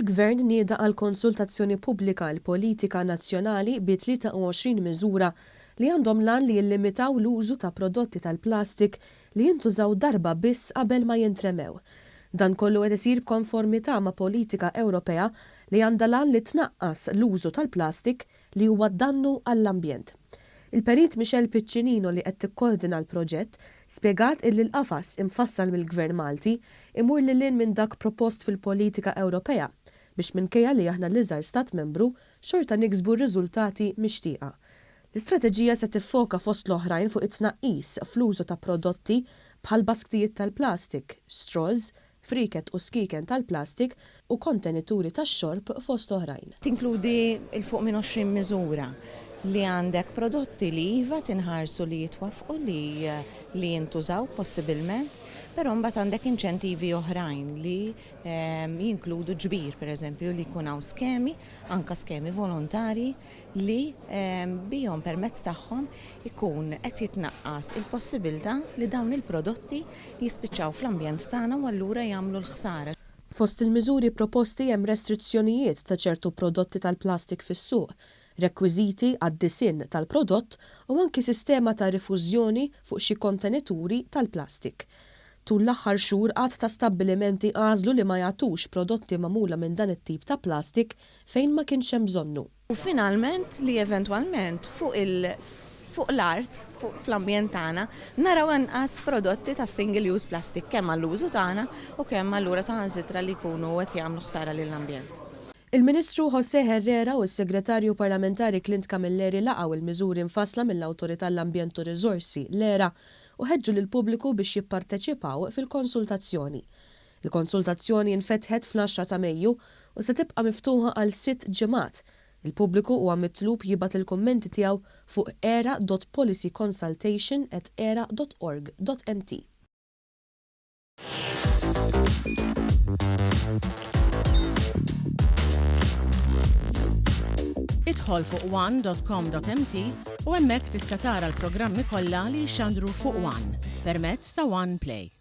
Il-Gvern nieda għal konsultazzjoni pubblika l-politika nazzjonali bi 23 miżura li għandhom l-għan li jillimitaw l-użu ta' prodotti tal-plastik li jintużaw darba biss qabel ma jintremew. Dan kollu qed isir b'konformità ma' politika Ewropea li għandha l-għan li tnaqqas l-użu tal-plastik li huwa dannu għall-ambjent. Il-Perit Michelle Piccinino li qed tikkordina l-proġett spjegat illi l-qafas imfassal mill-Gvern Malti imur lil hinn minn dak propost fil-politika Ewropea biex minkejja li aħna l-iżgħar stat membru xorta niksbu r-riżultati mixtieqa. L-istrateġija se tiffoka fost l-oħrajn fuq it-tnaqqis fl-użu ta' prodotti bħal basktijiet tal-plastik, straws, frieket u skieken tal-plastik u kontenituri tax-xorb fost oħrajn. Tinkludi 'l fuq minn 20 miżura li għandek prodotti li iva tinħarsu li jitwaffqu li li jintużaw possibilment, però mbagħad għandek inċentivi oħrajn li jinkludu ġbir pereżempju li jkun hawn skemi, anke skemi volontarji li bihom permezz tagħhom ikun qed jitnaqqas il-possibilità li dawn il-prodotti jispiċċaw fl-ambjent tagħna u allura jagħmlu l-ħsara. Fost il-miżuri proposti hemm restrizzjonijiet ta' ċertu prodotti tal-plastik fis-suq, rekwiżiti għad-disinn tal-prodott u anki sistema ta' rifużjoni fuq xi kontenituri tal-plastik. Tul l-aħħar xhur għadd ta' stabbilimenti għażlu li ma jagħtux prodotti magħmula minn dan it-tip ta' plastik fejn ma kienx hemm bżonnu. U finalment li eventwalment fuq il fuq l-art, fuq fl-ambjent tagħna, naraw anqas prodotti ta' single use plastic kemm għall-użu tagħna u kemm allura saħansitra li jkunu qed jagħmlu ħsara lill-ambjent. Il-Ministru José Herrera u s-Segretarju Parlamentari Clint Camilleri laqgħu l-miżuri mfassla mill-Awtorità għall-Ambjent u Riżorsi, l-ERA, u ħeġġu lill-pubbliku biex jipparteċipaw fil-konsultazzjoni. Il-konsultazzjoni infetħet fl-għaxra ta' Mejju u se tibqa' miftuħa għal sitt ġimgħat. Il-pubbliku huwa mitlub jibgħat il-kummenti tiegħu fuq era.policyconsultation@era.org.mt. Idħol fuq one.com.mt u hemmhekk tista' tara l-programmi kollha li jixxandru fuq One permezz ta' One Play.